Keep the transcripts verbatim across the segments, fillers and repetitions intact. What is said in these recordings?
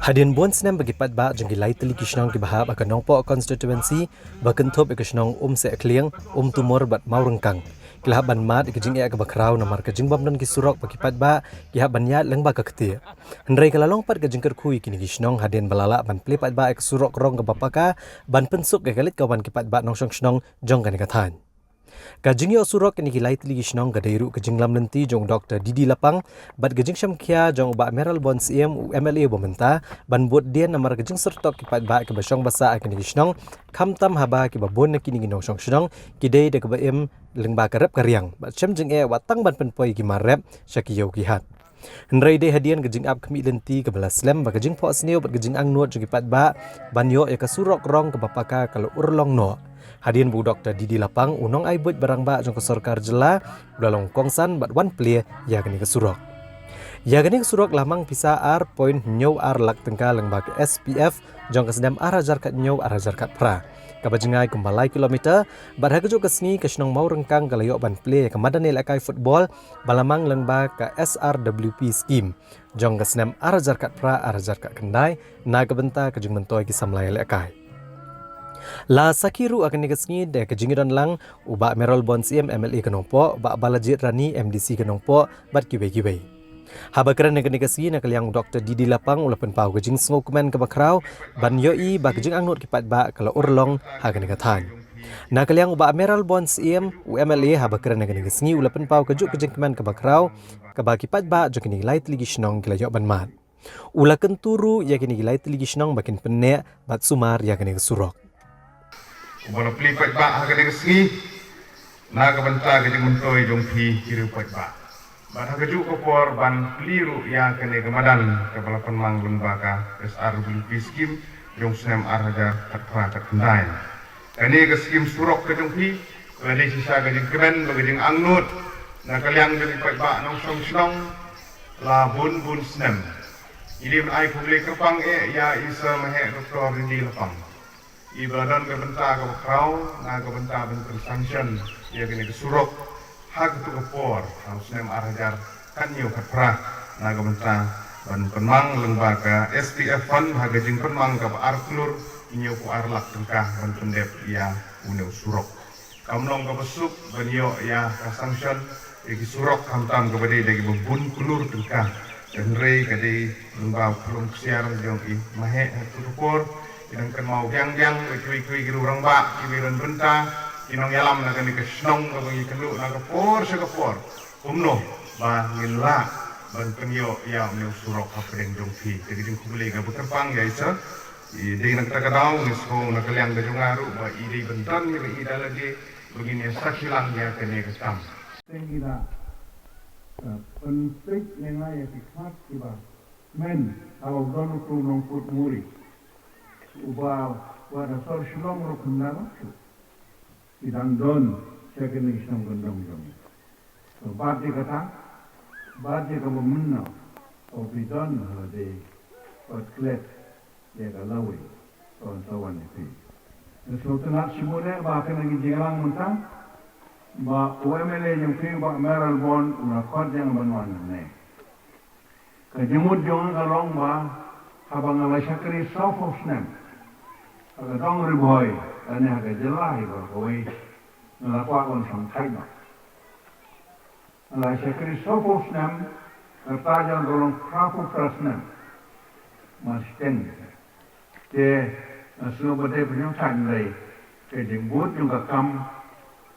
Hadien bun snem ba ki paidbah jong ki lai tylli ki shnong kiba hap ha ka Nongpoh constituency, ba kynthup ïa ka shnong Umsehklieng, Umtumur bad Mawryngkang, ki la hap ban mad ïa ka jingeh kaba khraw namar ka jingbym don ki surok ba ki paidbah ki hap ban ïaid lyngba ka ktieh. Hynrei ka la long pat ka jingkyrkhu ïa kine ki shnong hadien ba la lah ban plie paidbah ïa ka surok rong kaba paka ban pynsuk ïa ka leit ka wan ki paidbah nongshong shnong jong kane ka thaiñ. Ka jingïoh surok kine ki lai tylli ki shnong ka dei ruh ka jinglam lynti jong u Doktor D D Lapang bad ka jingshemkhia jong u Bah Mayralborn Syiem, u M L A ba mynta, ban bud dien namar ka jingsyrtok ki paidbah kiba shong ba sah ha kine ki shnong, khamtam haba kiba bun na kine ki nongshong shnong ki dei da kaba im lyngba ka rep ka riang bad shem jingeh wat tang ban pynpoi ki mar rep sha ki ïew ki hat. Hynrei dei hadien ka jingap khmih lynti kaba la slem bad ka jingphohsniew bad ka jingangnud jong ki paidbah ban ïoh ïa ka surok rong kaba paka ka la urlong noh, hadien ba u Doktor D D Lapang, u nongai buit ba rangbah jong ka sorkar jylla, u la long kongsan bad wan plie ïa kane ka surok. Ïa kane ka surok la mang pisa ar point hynñiew ar lak tyngka lyngba ka S P F jong ka snem ar hajar khathynñiew ar hajar khatphra, kaba jngai kumba lai kilometer, bad ha kajuh ka sngi ka shnong Mawryngkang ka la ïoh ban plie ïa ka madan ïalehkai football ba la mang lyngba ka S R W P scheme jong ka snem ar hajar khatphra ar hajar khatkhyndai na ka bynta ka jingmyntoi ki samla ïalehkai. La sakhi ruh ha kane ka sngi da ka jingïadon lang u Bah Mayralborn Syiem, M L A ka Nongpoh, Bah Balajied Rani, M D C ka Nongpoh, bad kiwei kiwei. Haba kren ha kane ka sngi na ka liang u Doktor D D Lapang u la pynpaw ka jingsngewkmen kaba khraw ban ïohi ba ka jingangnud ki paidbah ka la urlong ha kane ka thaiñ. Na ka liang u Bah Mayralborn Syiem, u M L A, haba kren ha kane ka sngi u la pynpaw kajuh ka jingkmen kaba khraw kaba ki paidbah jong kine ki lai tylli ki shnong ki la ïoh ban mad. U la kyntu ruh ïa kine ki lai tylli ki shnong ba kin pynneh bad sumar ïa kane ka surok. Uba la plie paidbah ha kane ka sngi na ka bynta ka jingmyntoi jong phi ki riew paidbah. Bad ha kajuh ka por ban plie ruh ïa kane ka madan kaba la pynmang lyngba ka S R W P scheme jong snem ar hajar khatphra khatkhyndai. Kane ka scheme surok ka jong phi ka dei shisha ka jingkmen bad ka jingangnud na ka liang jong ki paidbah nongshong shnong la bun bun snem. Ngi dei ban ai khublei kyrpang eh ïa i Sir Maheh Doktor D D Lapang, iba la don ka bynta kaba khraw na ka bynta ban pynsanction ïa kane ka surok ha kato ka por ha u snem ar hajar khathynñiew khatphra na ka bynta ban pynmang lyngba ka S P F fund ha ka jingpynmang kaba ar klur hynñiewphew ar lak tyngka ban pyndep ïa une u surok. Kam long kaba suk ban ïoh ïa ka sanction ïa ki surok khamtam kaba dei da kiba bun klur tyngka. Hynrei ka dei lyngba u khlem ksiar jong i Maheh ha kato ka por, i dang kynmaw biang biang ïa kiwei kiwei ki riew rangbah kiba don bynta, ki nongïalam na kane ka shnong kaba ngi kynduh na ka por sha ka por, kumno ba ngin lah ban pynïoh ïa une u surok hapdeng jong phi. Te ka jingkhublei kaba kyrpang ïa i Sir. I dei na kata ka daw ngi sngewbha na ka liang ka jong nga ruh ba i dei ban don ïa i da lade ba ngin ïa sakhi lang ïa kane ka kam. Teng ïa pynpeit ïa nga ïa ki khmat kiba men ha u don utu u nongkut muri uba wat ha sor Shillong ruh khyndai bad shuh. Ki dang don sha kine ki shnong kyndong jong ngi. To bad ïa kata, bad ïa kaba mynno, to phi don ha lade bad klet ïa ka lawei, to yn sa wan ïa phi. Nga sngewtynnat shibun eh ba kane ka jingïalang mynta ba u M L A jong phi u Bah Mayralborn u la khot ïa nga ban wan hangne. Ka jingmut jong nga ka long ba haba nga la shakri sawphew snem ha ka dong Ri Bhoi lane ha ka jylla hi baroh kawei, nga la kwah ban shong thait noh. Nga la shakri sawphew snem, ka rta jong nga ka long phraphew phra snem. Mar shen. Te nga sngewbha dei pynïoh thait, hynrei ka jingbud jong ka kam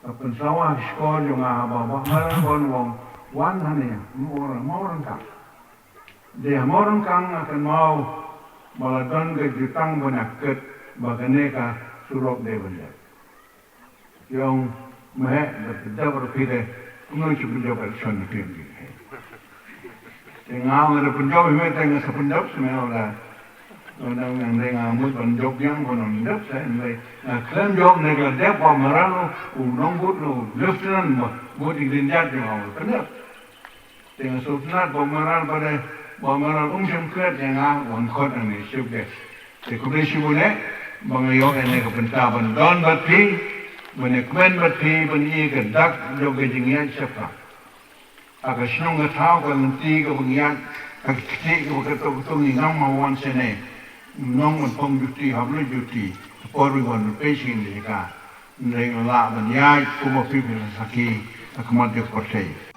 ka pynsawa ha shkor jong nga haba Bah Mayralborn u ong wan hangne, Mawryngkang. Dei ha Mawryngkang nga kynmaw ba la don ka jutang ba na kit ba kane ka surok dei ban dep. Ki ong, Maheh, da pynjop ruh phi de, kumno shu pynjop election na phi ong ki. Te nga ong da pynjop hi me, te nga sa pynjop seh me, ong da. Ong da, nga ong da nga mut ban jop biang ban ong dep seh, nga khlem jop ne ka la dep Bah Mayralborn, u nongbud, u lieutenant, ba bud ïa ki dienjat jong nga, pynjop. Te nga sngewtynnat Bah Mayralborn ba dei, Bah Mayralborn um shym klet ïa nga, wan khot nangne shiphew de. Te khublei shibun eh ba nga ïoh ïa kane ka bynta ban don bad phi, ban ïakmen bad phi, ban ïoh ïa ka dak jong ka jingïaid shaphrang. Ha ka shnong ka thaw ka lynti kaba ngi ïaid Ka kti ka ba ka to ka to ngi ngam ma wan sene. Nong ban phong duty hap le duty. Por wi wan pei sing de ka. Nreng la ban yai kuma pi pi sakhi. Ka kmat de ka pyrthei.